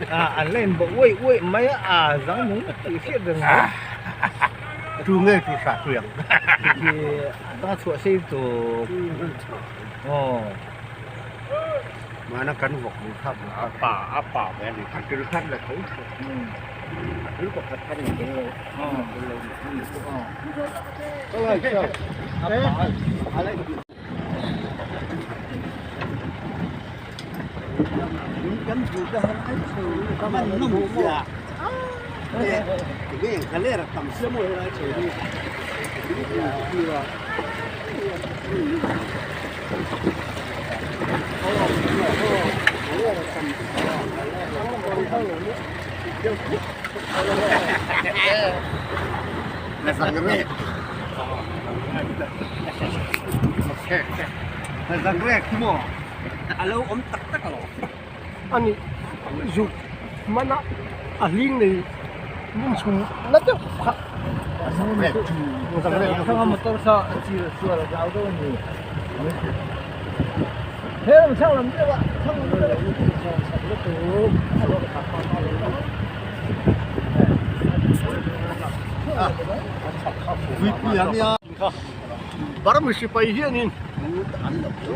À, lên bộ ui ui mấy à dáng núng tự siết được chú nghe chú xả thuyền thì ta chuột xem tụ ồ mà nó cắn vọc một khắp à bà mẹ thì thằng cứ khát là thấu thứ có thật thân là cái lâu cái lâu Ani zuk mana a hling nei min chhung na deuh kha motor sa chi suar a zau deuh a ni he lam chhang lam deuh a chhang lam deuh a Burma sipai hianin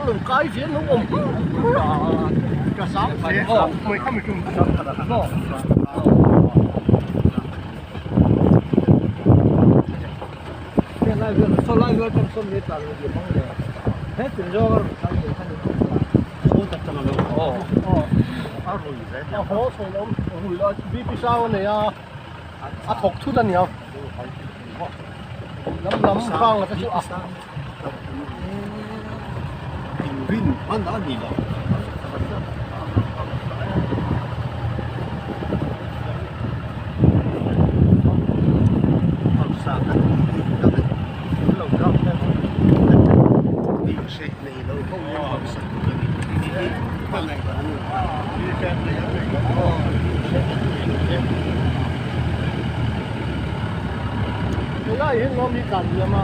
lo kai zel lo awm ka sang mai kha mi tum a thawk thut a nia lam lam hrang te chu a rin hman a ni lo Lai hi lawm hi tlan liam a.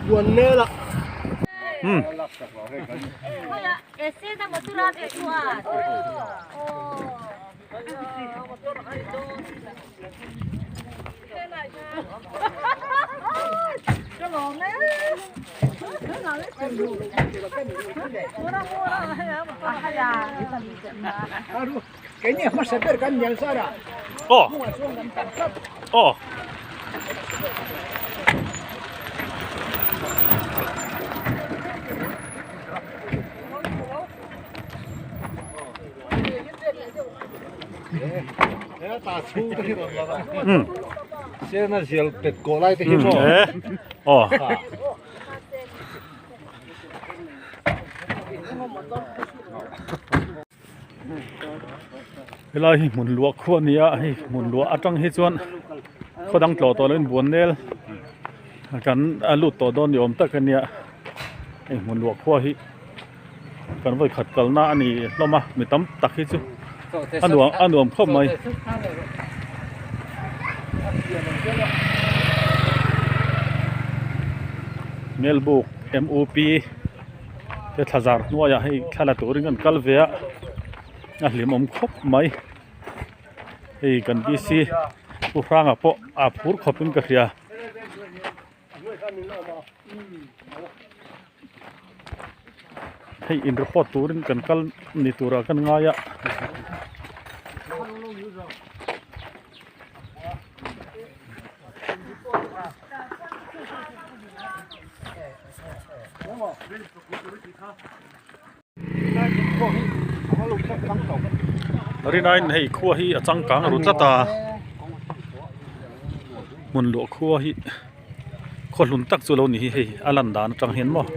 Buannel Aw aw aw helai hi hmun luah khu a ni a hei hmun luah atang hi chuan khaw dang tlawh tawh loin buan nel kan a lut tawh dawn ni awm tak a nia hei hmun luah khua hi kan vawi khat kalna a ni hlawm a mi tam tak hi chu a nuam a nuam khawp mai. Melbuk M_U_P te thla zar hnuaiah hei thla la turin kan kal ve a a hlimawm khawp mai hei kan D_C pu hranga pawh a phur khawpin ka hria. Hei in report turin kan kal ni turah kan ngai a. Rinain hei khua hi a changkang ru tlat a hmun luah khua hi khaw hlun tak chu a lo ni hi hei a lan dan atang hian maw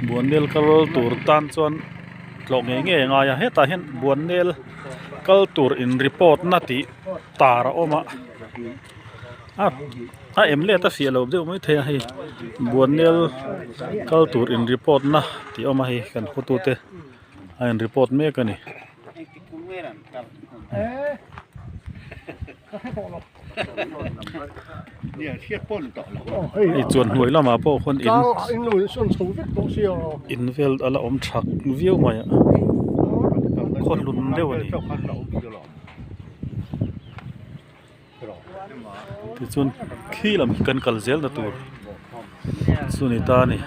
buannel kal tur tan chuan tlawh ngei ngei a ngai a hetah hian buannel kal tur in report na tih tar a awm a a a em let a fiah lo deuh mai thei a hei buannel kal tur in report na tih a awm a hei kan hotute a in report mek a ni. Hei chuan hnuai lamah pawh khawn in in vel a la awm thak viau mai a khaw hlun deuh a ni. Tichuan khi lam khi kan kal zel na tur chu ni ta a ni.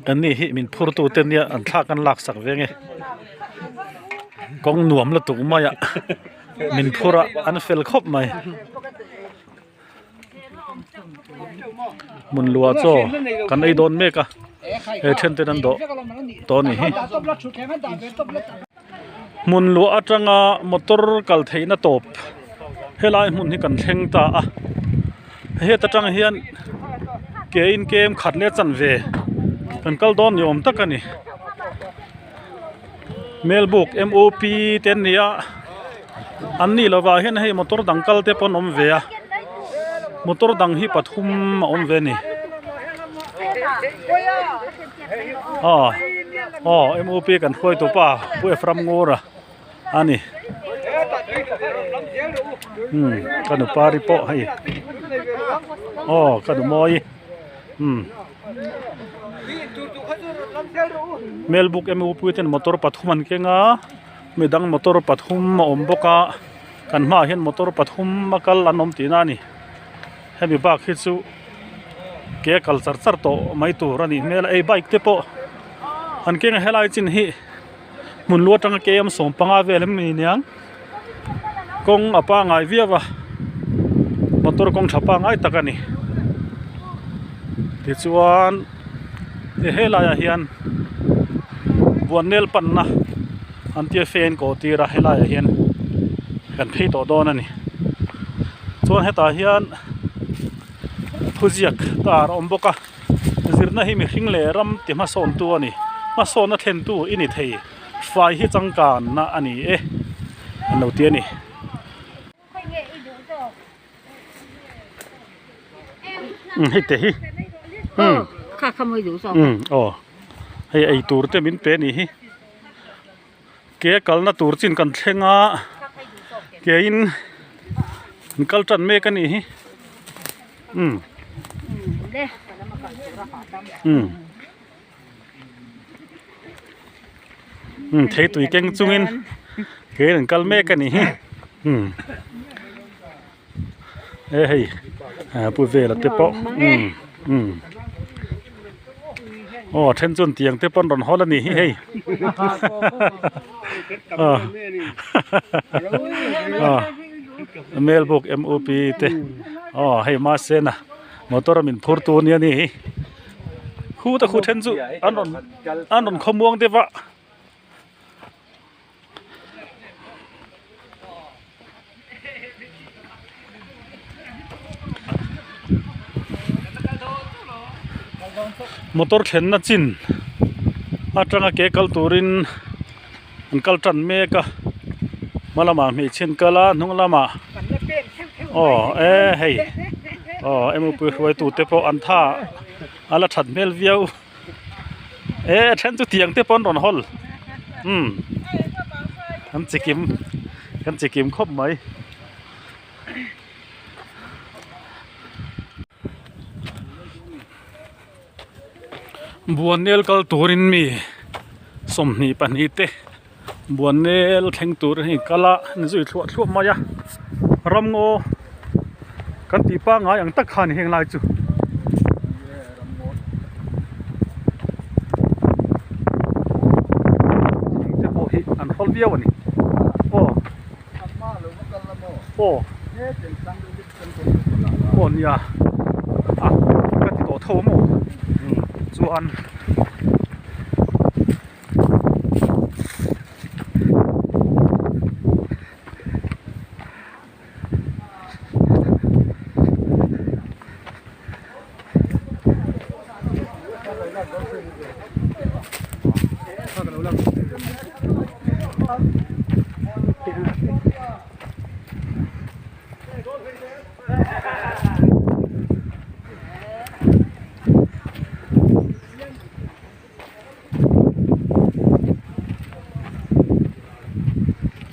An ni hi min phur tu te nia an thlak an lak sak ve nge kawng nuam lutuk mai a min phur a an fel khawp mai hmun luah chaw kan ei dawn mek a he then ten an dawh tawh a ni hi hmun luah atanga motor kal theihna tawp helai hmun hi kan thleng ta a heta tang hian ke in kem khat leh chanve kan kal dawn ni awm tak a ni Melbuk M O P te an ni a an nih lovah hian hei motor dang kal te pawh an awm ve a motor dang hi pathum a awm ve a ni aw aw M O P kan hruai tawp a Pu Ephraim Ngura a ni umm ka nu pari pawh hei aw ka nu mawi umm. Melbuk emaw pui ten motor pathum an keng a midang motor pathum a awm bawk a kan hmaah hian motor pathum a kal an awm tihna a ni hemi bak hi chu ke kal char char tawh mai tur a nih hmel a ei bike te pawh an keng a helai chin hi hmun lu atanga km 15 vel em ni niang kawng a pangai viau a motor kawng tha pangai tak a ni tichuan helai ah hian buannel panna an tia fan kawh tir a helai ah hian kan phei tawh dawn a ni chuan hetah hian thuziak tar a awm bawk a. Zirna hi mihring leh ram ti hmasawntu a ni. Hmasawnna thlentu i ni thei. Fai hi changkanna a ni e an lo ti a ni. Umm hei te hi umm umm aw hei ei tur te min pe a nih hi ke kalna tur chin kan thleng a ke in an kal tan mek a nih hi. Umm umm umm thei tui keng chungin ke an kal mek a nih hi umm e hei pu vela te pawh umm umm aw a then chuan tiang te pawh an rawn hawl a nih hi hei aw. Melbuk M U P te aw hei mahsena motor a min phur tu ania ni hi khu ta khu then chu an rawn an rawn khawmuang deuh a. Motor thlenna chin atanga ke kal turin an kal tan mek a hma lamah hmeichhe an kal a hnung lamah aw e hei aw mupui hruaitu te pawh an tha a la that hmel viau e a then chu tiang te pawh an rawn hawl. Umm kan chikim kan chikim khawp mai. Buannel kal turin mi 22 te Buannel thleng tur hei kal a an zui thluah thluah mai a ramngaw kan tih pangngai ang tak khan heng lai chu. Thing te pawh hi an hawl viau a ni aw aw aw nia a ka ti tawh tho maw chuan.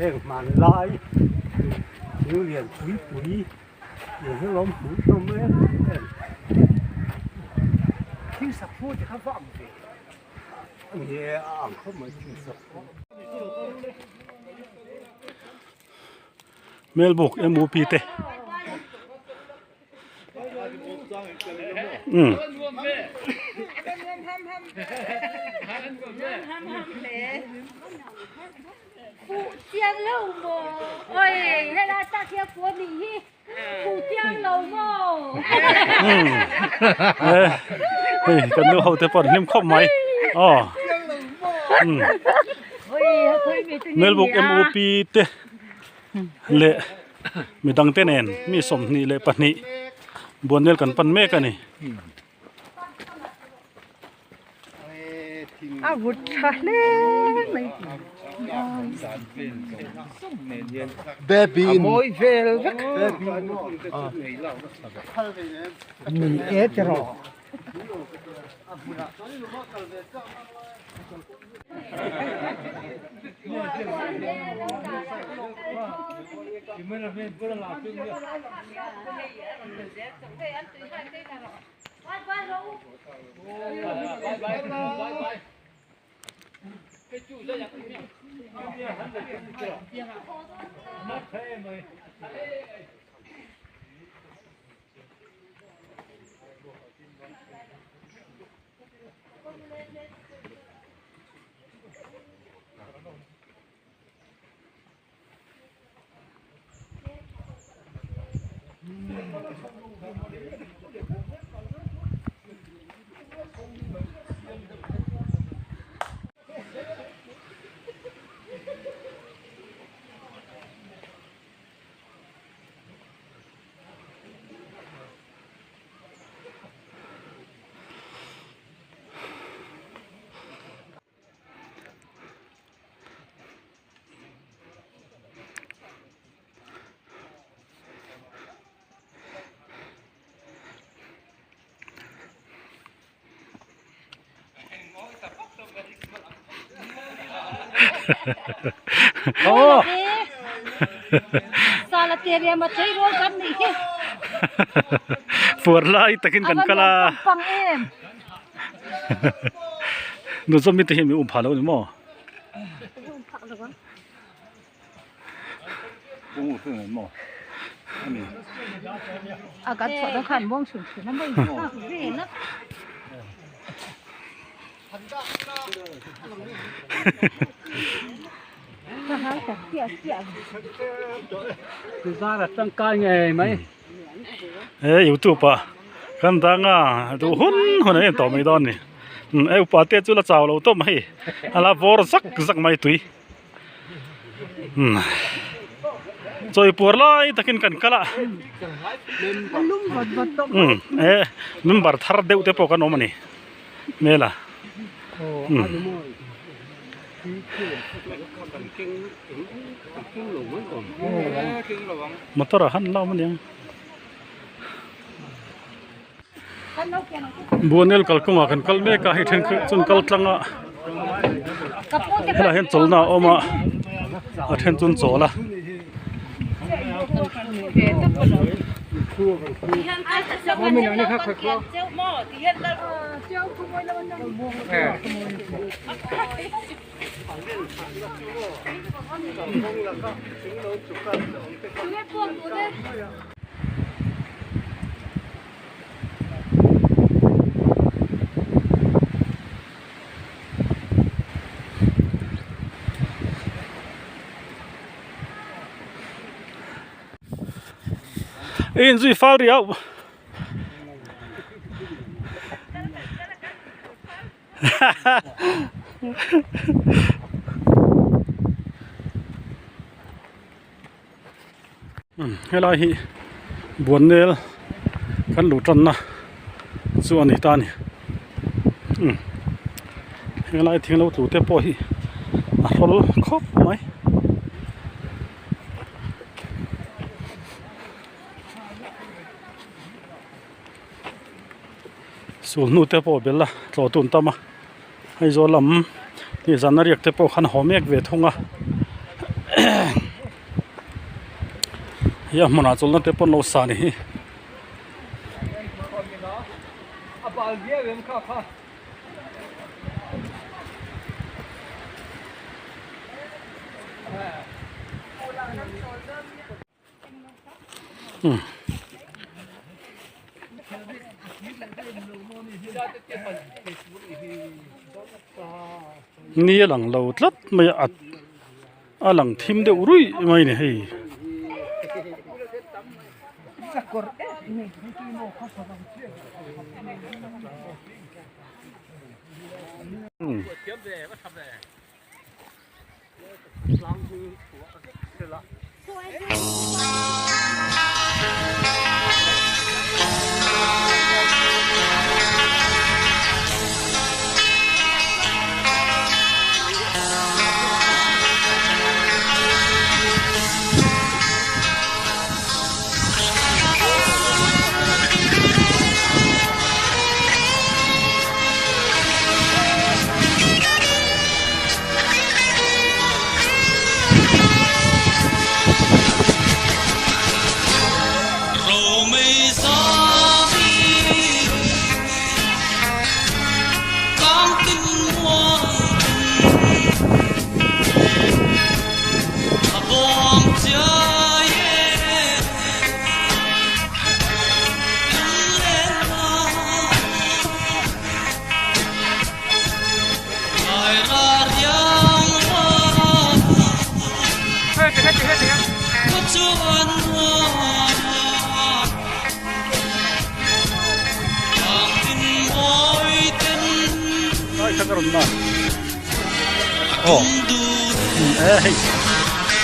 Heng hmanlai thil lian pui pui eng hi lawm hmuh hlawm em em thing sak phu te kha va ang ve ni e a ang khawp mai thing sak phu. Melbuk M_U_P te. Um. Hei kan nu ho te pawh an hlim khawp mai aw um Melbuk M_U_P te leh midang te nen mi 22 Buannel kan pan mek a ni. A vut tha hle mai. A mawi vel vek. Ni e ti rawh. Aw. Sala te riam a chei rual kan nih hi. Puar lai takin kan kal a. Pang em. Nu zawm te hi mi um phah lo ni maw? Um phah lo ang. A kan chhuah dawn khan muang chhun chhun a mawi nghak vel a. Ka hau tak chiah chiah. Zara tangkai ngei mai. He youtube ah kan dang a duh hun hun an en tawh mai dawn a ni. E upa te chu la chau lo tawp mai a la vawr zak zak mai tui. Chawi puar lai takin kan kal a e member thar deuh te pawh kan awm a ni hmel a motor ah han la awm a niang. Buanel kalkawngah kan kal mek a hei thenkhat chuan kal tlang a. Helaiah hian chawlhna a awm a a then chu an chawl a. Inzui fal riau. Helai hi Buannel kan luh tanna chu a ni ta a ni helai thing lo tlu te pawh hi a hrawl khawp mai. Sul hnu te pawh bel a tlawh tun tam a hei zawl lam ih zan a riak te pawh khan a haw mek ve thung a hei a hmunah chawlhna te pawh an lo sa a ni hi. Ni a lang lo tlat mai a a lang thim deuh ruih mai a ni hei.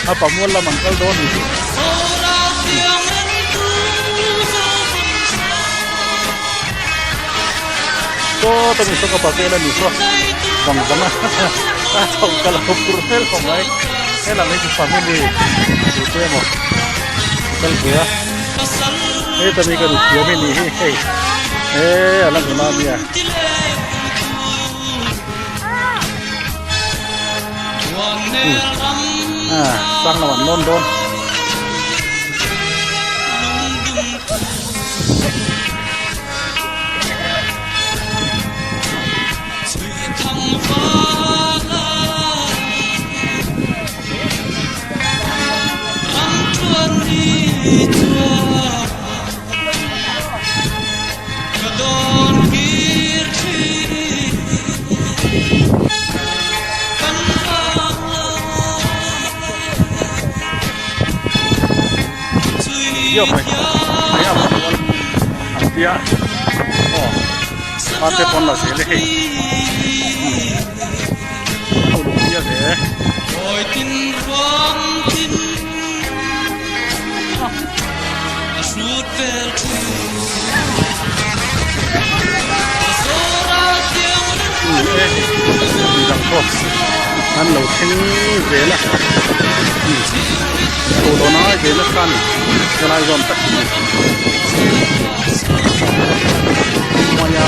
A pamual lam an kal dawn ni. Saw ta mi saw ka pavel a ni saw vang vang a a chho ka lo phur hmel khawp mai helam hi chu family tu te emaw kal ve a heta mi ka nuthiam hi ni hi hei e a la nula ania. Sang lamah an lawn dawn. Ate pawn la zel e hei an lo thleng zel a chho dawn ai ve nasa a ni helai zawm tak hi mawi a.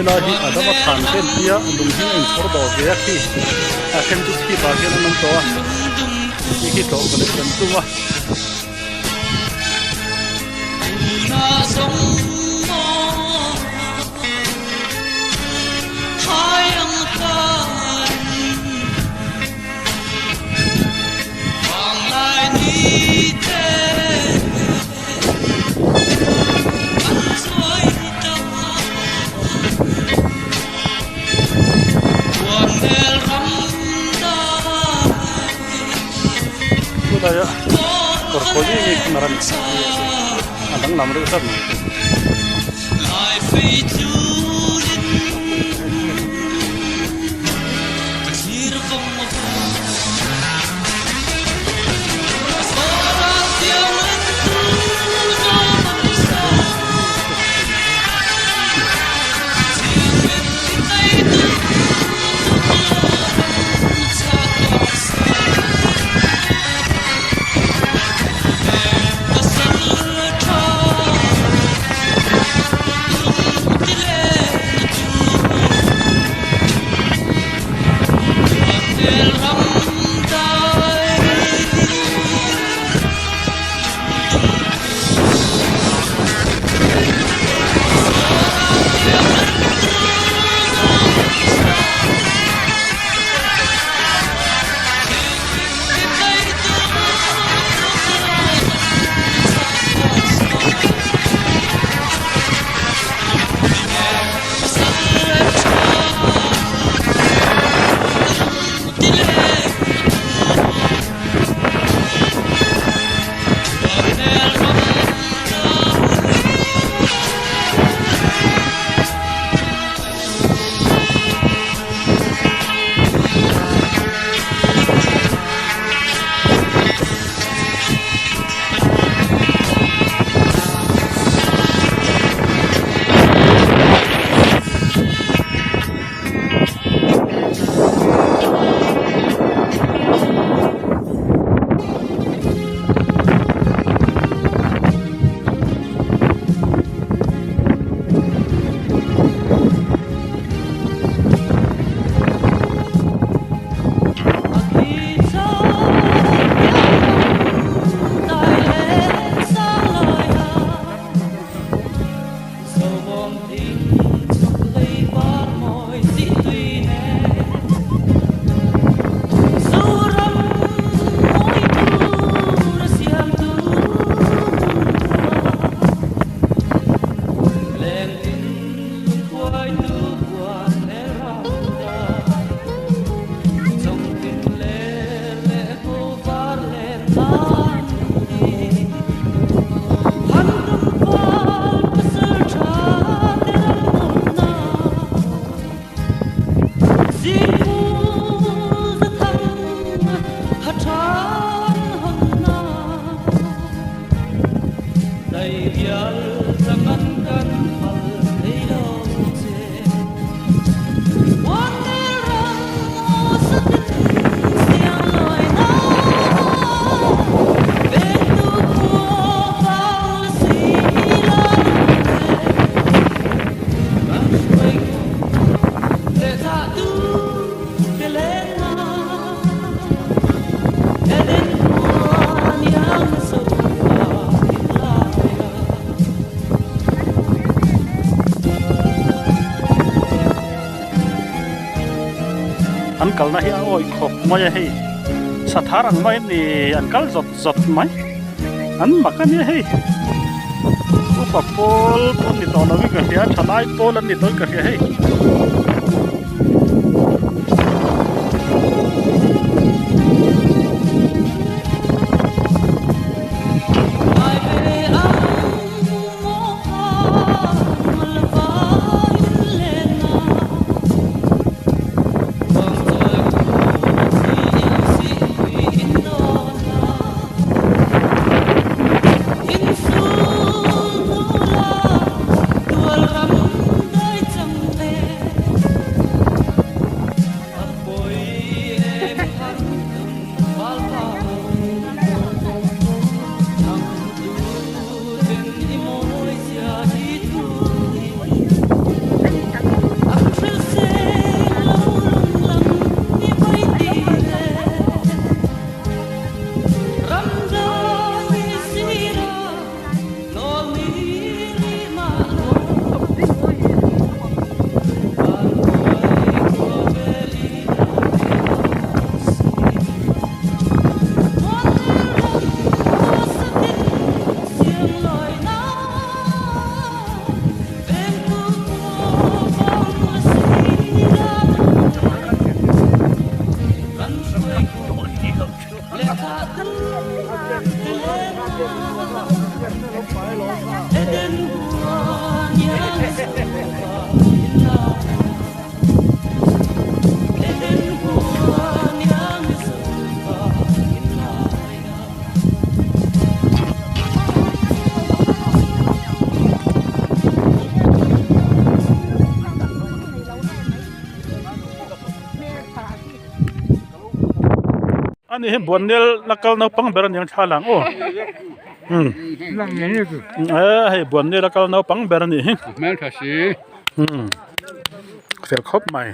Helai hi a dama than te an tia lung hi a inchhawr dawr ve a khi a then chu chhip ah hian an awm tawh a khi khi tlawh ka leh kan tum a. Chulaiah kawr kawi ngei khan a ran a danglam reuh hlat mai. An kalna hi a awih khawp mai a hei sathar ang mai ani an kal zawt zawt mai an mak a nia hei upa pawl pawh an ni tawh lovin ka hria thalai pawl an ni tawhin ka hria hei. Ani hi Buannel la kal naupang ber aniang thla lang aw umm hei Buannel a kal naupang ber anih hi umm fel khawp mai.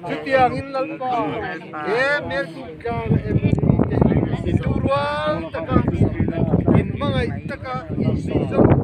Chutiangin Lalpa he Merkut tlang MLA te i duhrual taka. In hmangaih taka insuih zawm.